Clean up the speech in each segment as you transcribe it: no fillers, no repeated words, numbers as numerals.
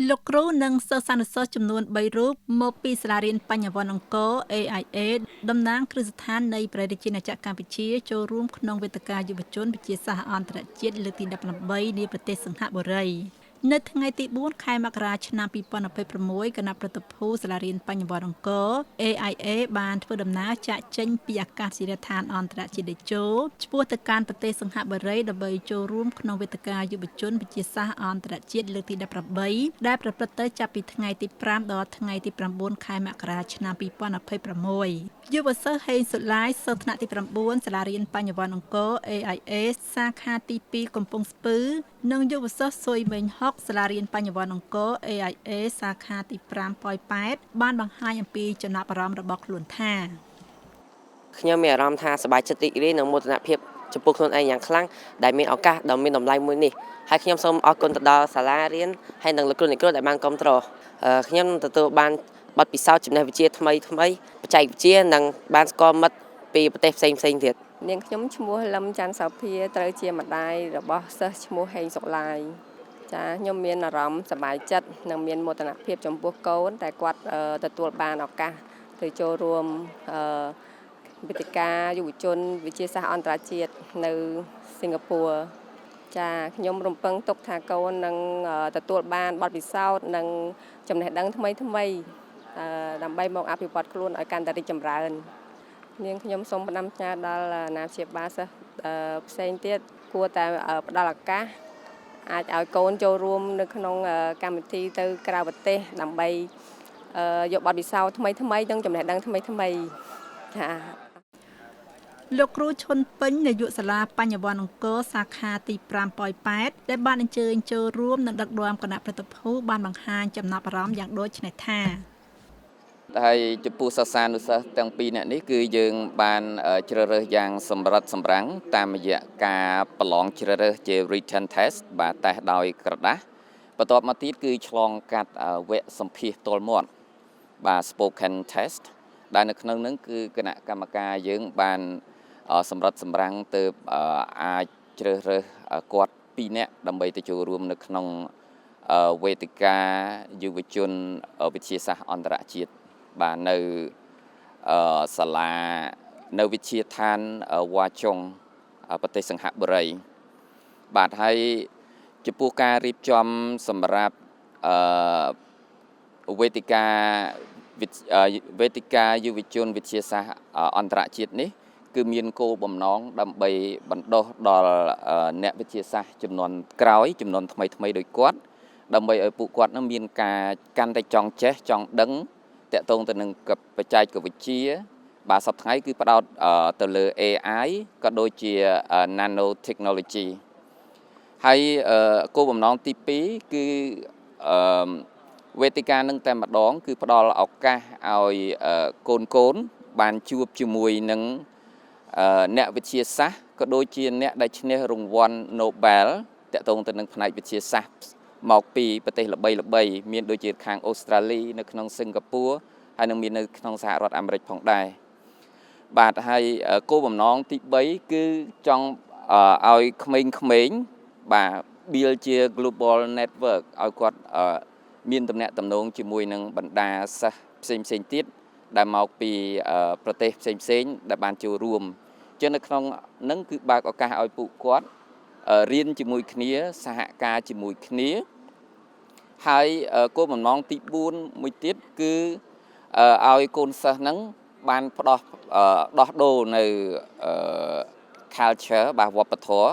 លោកគ្រូនិងសិស្សានុសិស្សចំនួន3រូបមកពីសាលារៀនបញ្ញវន្តអង្គរ AIA តំណាងគ្រឹះស្ថាននៃព្រះរាជាណាចក្រកម្ពុជាចូលរួមក្នុងវេទិកាយុវជនវិទ្យាសាស្ត្រអន្តរជាតិលើកទី18នាប្រទេសសិង្ហបុរី។ នៅថ្ងៃទី4ខែមករាឆ្នាំ2026គណៈប្រតិភូសាលារៀនបញ្ញវន្តអង្គរ AIA បានធ្វើដំណើរចាកចេញពីអាកាសយានដ្ឋានអន្តរជាតិតេជោឆ្ពោះទៅកាន់ប្រទេសសិង្ហបុរីដើម្បីចូលរួមក្នុងវេទិកាយុវជនវិទ្យាសាស្ត្រអន្តរជាតិលើកទី18ដែលប្រព្រឹត្តទៅចាប់ពីថ្ងៃទី5ដល់ថ្ងៃទី9ខែមករាឆ្នាំ2026។ យុវសិស្សហេងសុឡាយសិស្សថ្នាក់ទី9សាលារៀនបញ្ញវន្តអង្គរ AIA សាខាទី2កំពង់ស្ពឺនិងយុវសិស្សស៊ុយមេងហុកសាលារៀនបញ្ញវន្តអង្គរ AIA សាខាទី5ប៉ោយប៉ែតបានបង្ហាញអំពីចំណាប់អារម្មណ៍របស់ខ្លួនថា ខ្ញុំមានអារម្មណ៍ថាសប្បាយចិត្តរីករាយនិងមោទនភាពចំពោះខ្លួនឯងយ៉ាងខ្លាំងដែលមានឱកាសដ៏មានតម្លៃមួយនេះហើយខ្ញុំសូមអរគុណទៅដល់សាលារៀនហើយនិងលោកគ្រូអ្នកគ្រូដែលបានគាំទ្រខ្ញុំនឹងទទួលបានបទពិសោធន៍ចំណេះវិជ្ជាថ្មីថ្មីបច្ចេកវិទ្យានិងបានស្គាល់មិត្តពីប្រទេសផ្សេងផ្សេងទៀត នាងខ្ញុំឈ្មោះលឹមច័ន្ទសោភាត្រូវជាម្ដាយរបស់សិស្សឈ្មោះហេងសុកឡាយចាខ្ញុំមានអារម្មណ៍សប្បាយចិត្តនិងមានមោទនភាពចំពោះកូនតែគាត់ទទួលបានឱកាសទៅចូលរួមវេទិកាយុវជនវិទ្យាសាស្ត្រអន្តរជាតិនៅសិង្ហបុរីចាខ្ញុំរំពឹងទុកថាកូននឹងទទួលបានបទពិសោធន៍និងចំណេះដឹងថ្មីថ្មីដើម្បីមកអភិវឌ្ឍខ្លួនឲ្យកាន់តែរីកចម្រើននាងខ្ញុំសូមផ្ដាំផ្ញើដល់អាណាព្យាបាលសិស្សផ្សេងទៀតគួរតែផ្ដល់ឱកាសអាចឲ្យកូនចូលរួមនៅក្នុងកម្មវិធីទៅក្រៅប្រទេសដើម្បីយកបទពិសោធន៍ថ្មីថ្មីនិងចំណេះដឹងថ្មីថ្មីចា លោកគ្រូឈុនពេញនាយកសាលាបញ្ញវន្តអង្គរសាខាទី5ប៉ោយប៉ែតដែលបានអញ្ជើញចូលរួមនិងដឹកនាំគណៈប្រតិភូបានបង្ហាញចំណាប់អារម្មណ៍យ៉ាងដូចនេះថា ហើយចំពោះសិស្សានុសិស្សទាំងពីរនាក់នេះគឺយើងបានជ្រើសរើសយ៉ាងសម្រិតសម្រាំងតាមរយៈការប្រឡងជ្រើសរើសជា written test បាទតេស្តដោយក្រដាសបន្ទាប់មកទៀតគឺឆ្លងកាត់វគ្គសម្ភាសផ្ទាល់មាត់បាទ spoken test ដែលនៅក្នុងនឹងគឺគណៈកម្មការយើងបានសម្រិតសម្រាំងទៅអាចជ្រើសរើសគាត់2នាក់ដើម្បីទៅចូលរួមនៅក្នុងវេទិកាយុវជនវិទ្យាសាស្ត្រអន្តរជាតិបាទនៅសាលានៅវិទ្យាឋានវ៉ាចុងប្រទេសសិង្ហបុរីបាទហើយចំពោះការរៀបចំសម្រាប់អឺវេទិកាវេទិកាយុវជនវិទ្យាសាស្ត្រអន្តរជាតិនេះគឺមានគោលបំណងដើម្បីបណ្ដុះដល់អ្នកវិទ្យាសាស្ត្រចំនួនក្រោយចំនួនថ្មីថ្មីដូចគាត់ដើម្បីឲ្យពួកគាត់នឹងមានការកាន់តែចង់ចេះចង់ដឹងទាក់ទងទៅនឹងបច្ចេកវិទ្យាបាទសប្តាហ៍ថ្ងៃគឺផ្ដោតទៅលើ AI ក៏ដូចជា Nano Technology ហើយគោលបំណងទី2គឺអឺវេទិកានឹងតែម្ដង គឺផ្ដល់ឱកាសឲ្យកូនកូនបានជួបជាមួយនឹងអ្នកវិទ្យាសាស្ត្រក៏ដូចជាអ្នកដែលឈ្នះរង្វាន់ Nobel ទាក់ទងទៅនឹងផ្នែកវិទ្យាសាស្ត្រមកពីប្រទេសល្បីល្បីមានដូចជាខាងអូស្ត្រាលីនៅក្នុងសិង្ហបុរីហើយនឹងមាននៅក្នុងសហរដ្ឋអាមេរិកផងដែរបាទហើយគោលបំណងទី3គឺចង់ឲ្យក្មេងៗបាទ build ជា global network ឲ្យគាត់មានតំណែងតំណងជាមួយនឹងបណ្ដាសិស្សផ្សេងផ្សេងទៀតដែលមកពីប្រទេសផ្សេងផ្សេងដែលបានចូលរួមចឹងនៅក្នុងនឹងគឺបើកឱកាសឲ្យពួកគាត់រៀនជាមួយគ្នាសហការជាមួយគ្នាហើយគោលបំណងទី4មួយទៀតគឺឲ្យកូនសិស្សហ្នឹងបានផ្ដោះដោះដូរនៅ culture បាទវប្បធម៌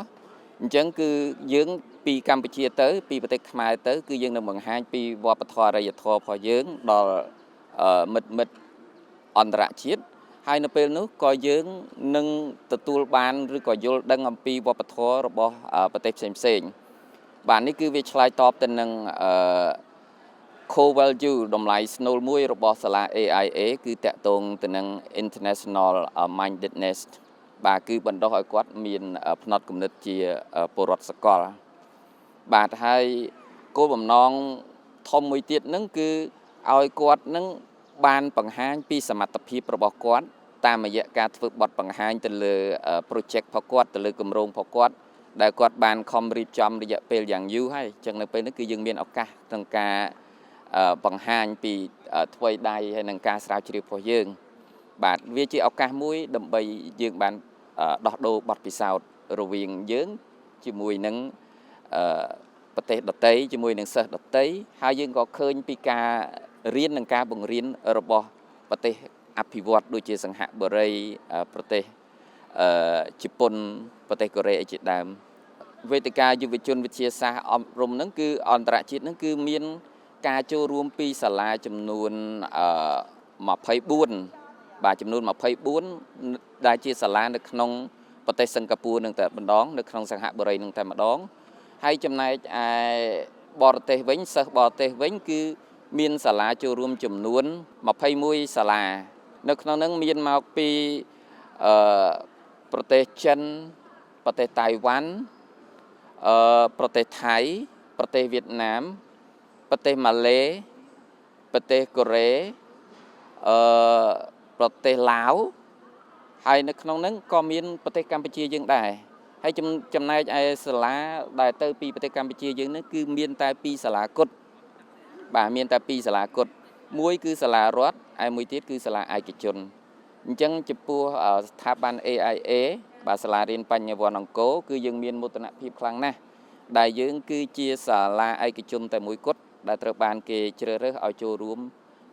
អញ្ចឹងគឺយើងពីកម្ពុជាទៅ ពីប្រទេសខ្មែរទៅ គឺយើងនឹងបង្ហាញពីវប្បធម៌អរិយធម៌របស់យើងដល់មិត្តមិត្តអន្តរជាតិហើយនៅពេលនោះក៏យើងនឹងទទួលបានឬក៏យល់ដឹងអំពីវប្បធម៌របស់ប្រទេសផ្សេងផ្សេងបាទនេះគឺវាឆ្លើយតបទៅនឹងអឺ core value តម្លៃស្នូលមួយរបស់សាលា AIA គឺទាក់ទងទៅនឹង international mindedness បាទគឺបណ្ដុះឲ្យគាត់មានផ្នត់គំនិតជាពលរដ្ឋសកលបាទហើយគោលបំណងធំមួយទៀតហ្នឹងគឺឲ្យគាត់នឹងបានបង្ហាញពីសមត្ថភាពរបស់គាត់តាមរយៈការធ្វើបទបង្ហាញទៅលើ project របស់គាត់ទៅលើគម្រោងរបស់គាត់ ដែលគាត់បានខំរៀបចំរយៈពេលយ៉ាងយូរហើយអញ្ចឹងនៅពេលនេះគឺយើងមានឱកាសក្នុងការបង្ហាញពីថ្វីដៃហើយនិងការស្រាវជ្រាវរបស់យើង បាទវាជាឱកាសមួយដើម្បីយើងបានដោះដូរបទពិសោធន៍រវាងយើងជាមួយនឹងប្រទេសដទៃជាមួយនឹងសិស្សដទៃហើយយើងក៏ឃើញពីការរៀននិងការបង្រៀនរបស់ប្រទេសអភិវឌ្ឍដូចជាសិង្ហបុរីប្រទេសជប៉ុនប្រទេសកូរ៉េអីជាដើមវេទិកាយុវជនវិទ្យាសាស្ត្រអប់រំហ្នឹងគឺអន្តរជាតិហ្នឹងគឺមានការចូលរួមពីសាលាចំនួន24បាទចំនួន24ដែលជាសាលានៅក្នុងប្រទេសសិង្ហបុរីនឹងតែម្ដងនៅក្នុងសិង្ហបុរីនឹងតែម្ដងហើយចំណែកឯបរទេសវិញសិស្សបរទេសវិញគឺមានសាលាចូលរួមចំនួន21សាលានៅក្នុងនោះមានមកពីអឺប្រទេសចិនប្រទេសតៃវ៉ាន់ប្រទេសថៃប្រទេសវៀតណាមប្រទេសម៉ាឡេប្រទេសកូរ៉េអឺប្រទេសឡាវហើយនៅក្នុងហ្នឹងក៏មានប្រទេសកម្ពុជាយើងដែរហើយចំណែកឯសាលាដែលទៅពីប្រទេសកម្ពុជាយើងនេះគឺមានតែពីរសាលាគត់បាទមានតែពីរសាលាគត់មួយគឺសាលារដ្ឋឯមួយទៀតគឺសាលាឯកជនអញ្ចឹងចំពោះស្ថាប័ន AIA បាទសាលារៀនបញ្ញវន្តអង្គរគឺយើងមានមោទនភាពខ្លាំងណាស់ដែលយើងគឺជាសាលាឯកជនតែមួយគត់ដែលត្រូវបានគេជ្រើសរើសឲ្យចូលរួម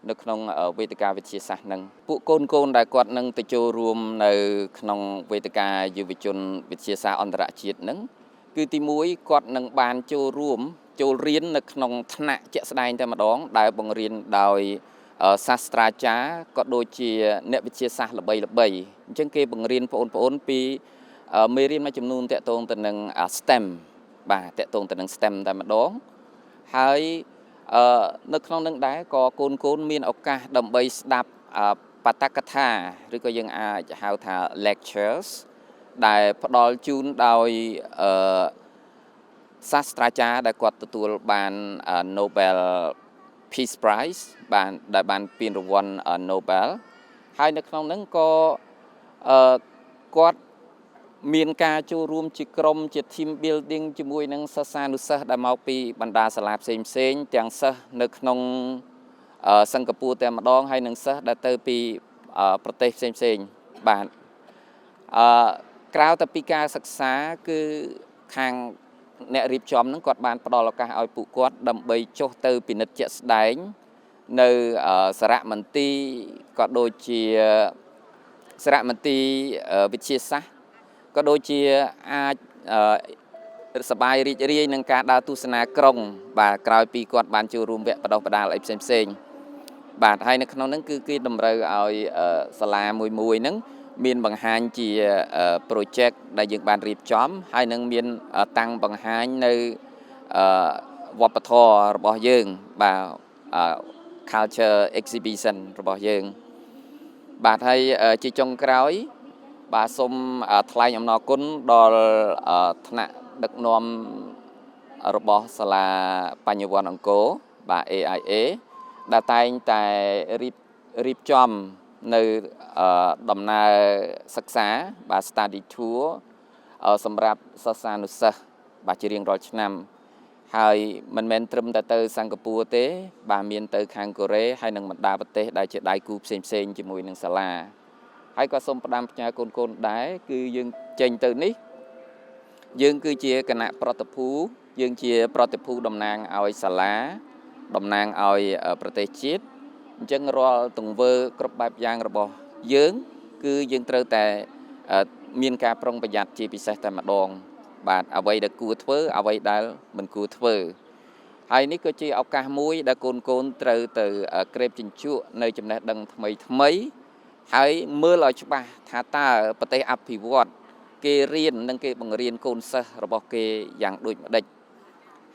នៅក្នុងវេទិកាវិទ្យាសាស្ត្រនឹងពួកកូនកូនដែលគាត់នឹងទៅចូលរួមនៅក្នុងវេទិកាយុវជនវិទ្យាសាស្ត្រអន្តរជាតិនឹងគឺទី1គាត់នឹងបានចូលរួមចូលរៀននៅក្នុងថ្នាក់ជាក់ស្ដែងតែម្ដងដែលបង្រៀនដោយសាស្ត្រាចារ្យក៏ដូចជាអ្នកវិទ្យាសាស្ត្រល្បីល្បីអញ្ចឹងគេបង្រៀនបងប្អូនពីមេរៀនមួយចំនួនតាក់ទងទៅនឹង STEM បាទតាក់ទងទៅនឹង STEM តែម្ដងហើយនៅក្នុងនឹងដែរក៏កូនកូនមានឱកាសដើម្បីស្ដាប់បាឋកថាឬក៏យើងអាចហៅថា lectures ដែលផ្ដល់ជូនដោយអឺសាស្ត្រាចារ្យដែលគាត់ទទួលបាន Nobel Peace Prize បានដែលបានពានរង្វាន់ Nobel ហើយនៅក្នុងហ្នឹងក៏អឺគាត់មានការចូលរួមជាក្រុមជា team building ជាមួយនឹងសិស្សានុសិស្សដែលមកពីបណ្ដាសាលាផ្សេងផ្សេងទាំងសិស្សនៅក្នុងសិង្ហបុរីតែម្ដងហើយនិងសិស្សដែលទៅពីប្រទេសផ្សេងផ្សេងបាទអឺក្រៅតែពីការសិក្សាគឺខាងអ្នករៀបចំហ្នឹងគាត់បានផ្ដល់ឱកាសឲ្យពួកគាត់ដើម្បីចុះទៅពិនិត្យជាក់ស្ដែងនៅសារមន្ទីរក៏ដូចជាសារមន្ទីរវិទ្យាសាស្ត្រក៏ដូចជាអាចសប្បាយរីករាយនឹងការដើរទស្សនាក្រុង បាទក្រោយពីគាត់បានចូលរួមវគ្គបណ្ដុះបណ្ដាលអីផ្សេងផ្សេងបាទហើយនៅក្នុងហ្នឹងគឺគេតម្រូវឲ្យសាលាមួយមួយហ្នឹងមានបង្ហាញជា project ដែលយើងបានរៀបចំហើយនឹងមានតាំងបង្ហាញនៅវប្បធម៌របស់យើងបាទ culture exhibition របស់យើងបាទហើយជាចុងក្រោយ បាទសូមថ្លែងអំណរគុណដល់ថ្នាក់ដឹកនាំរបស់សាលាបញ្ញវន្តអង្គរបាទ AIA ដែលតែងតែរៀបរៀបចំនៅដំណើរសិក្សាបាទ study tour សម្រាប់សិស្សានុសិស្សបាទជារៀងរាល់ឆ្នាំ ហើយមិនមែនត្រឹមតែទៅសិង្ហបុរីទេ បាទមានទៅខាងកូរ៉េហើយនិងបណ្ដាប្រទេសដែលជាដៃគូផ្សេងផ្សេងជាមួយនឹងសាលាហើយក៏សូមផ្ដាំផ្ញើកូនកូនដែរគឺយើងចេញទៅនេះយើងគឺជាគណៈប្រតិភូយើងជាប្រតិភូតំណាងឲ្យសាលាតំណាងឲ្យប្រទេសជាតិអញ្ចឹងរាល់ទង្វើគ្រប់បែបយ៉ាងរបស់យើង គឺយើងត្រូវតែមានការប្រុងប្រយ័ត្នជាពិសេសតែម្ដង បាទអ្វីដែលគួរធ្វើអ្វីដែលមិនគួរធ្វើហើយនេះក៏ជាឱកាសមួយដែលកូនកូនត្រូវទៅក្រេបជញ្ជក់នៅចំណេះដឹងថ្មីថ្មីហើយមើលឲ្យច្បាស់ថាតើប្រទេសអភិវឌ្ឍគេរៀននិងគេបង្រៀនកូនសិស្សរបស់គេយ៉ាងដូចម្ដេច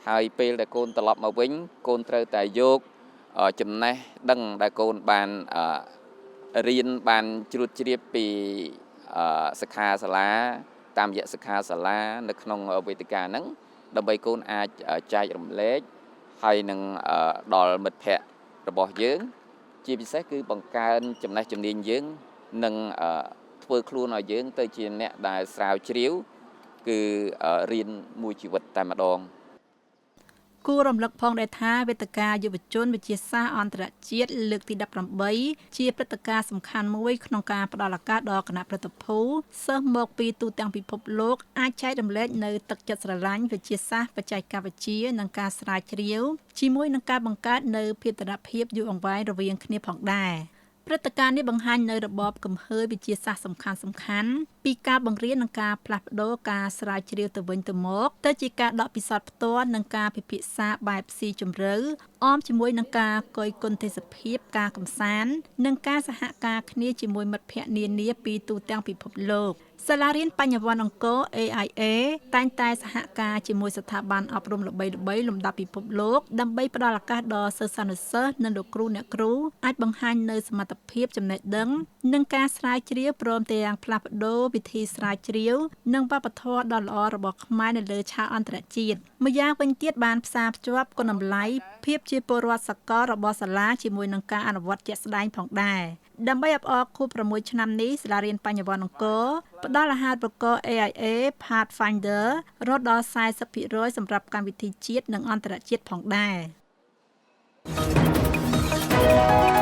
ហើយពេលដែលកូនត្រឡប់មកវិញ កូនត្រូវតែយកចំណេះដឹងដែលកូនបានរៀនបានជ្រួតជ្រាបពីសិក្ខាសាលាតាមរយៈសិក្ខាសាលានៅក្នុងវេទិកាហ្នឹងដើម្បីកូនអាចចែករំលែកហើយនឹងដល់មិត្តភ័ក្តិរបស់យើង ជាពិសេសគឺបង្កើនចំណេះជំនាញយើងនិងធ្វើខ្លួនឲ្យយើងទៅជាអ្នកដែលស្រាវជ្រាវ គឺរៀនមួយជីវិតតែម្ដង គួររំលឹកផងដែរថាវេទិកាយុវជនវិទ្យាសាស្ត្រអន្តរជាតិលើកទី18ជាព្រឹត្តិការណ៍សំខាន់មួយក្នុងការផ្ដល់ឱកាសដល់គណៈប្រតិភូសិស្សមកពីទូទាំងពិភពលោកអាចចែករំលែកនៅទឹកចិត្តស្រឡាញ់វិទ្យាសាស្ត្របច្ចេកវិទ្យានិងការស្រាវជ្រាវជាមួយនឹងការបង្កើតនូវភាពតភាពយូរអង្វែងរវាងគ្នាផងដែរព្រឹត្តិការណ៍នេះបង្ហាញនៅរបបគំហើវិទ្យាសាស្ត្រសំខាន់សំខាន់ពីការបង្រៀននិងការផ្លាស់ប្ដូរការស្រាវជ្រាវទៅវិញទៅមកទៅជាការដកពិសោធន៍ផ្ទាល់និងការពិភាក្សាបែបស៊ីជម្រៅអមជាមួយនឹងការកយគុណទេសភាពការកំសាន្តនិងការសហការគ្នាជាមួយមិត្តភ័ក្តិនានាពីទូទាំងពិភពលោកសាលារៀនបញ្ញវន្តអង្គរ AIA តែងតែសហការជាមួយស្ថាប័នអប់រំល្បីៗលំដាប់ពិភពលោកដើម្បីផ្ដល់ឱកាសដល់សិស្សានុសិស្សនិងលោកគ្រូអ្នកគ្រូអាចបង្ហាញនៅសមត្ថភាពចំណេះដឹងនិងការស្រាវជ្រាវព្រមទាំងផ្លាស់ប្ដូរវិធីស្រាវជ្រាវនិងវប្បធម៌ដ៏ល្អរបស់ខ្មែរនៅលើឆាកអន្តរជាតិម្យ៉ាងវិញទៀតបានផ្សារភ្ជាប់គុណតម្លៃភាពជាពលរដ្ឋសកលរបស់សាលាជាមួយនឹងការអនុវត្តជាក់ស្ដែងផងដែរដើម្បីអបអរខួប6ឆ្នាំនេះសាលារៀនបញ្ញវន្តអង្គរផ្ដល់អាហារូបករណ៍ AIA Pathfinder រហូតដល់40%សម្រាប់កម្មវិធីជាតិនិងអន្តរជាតិផងដែរ។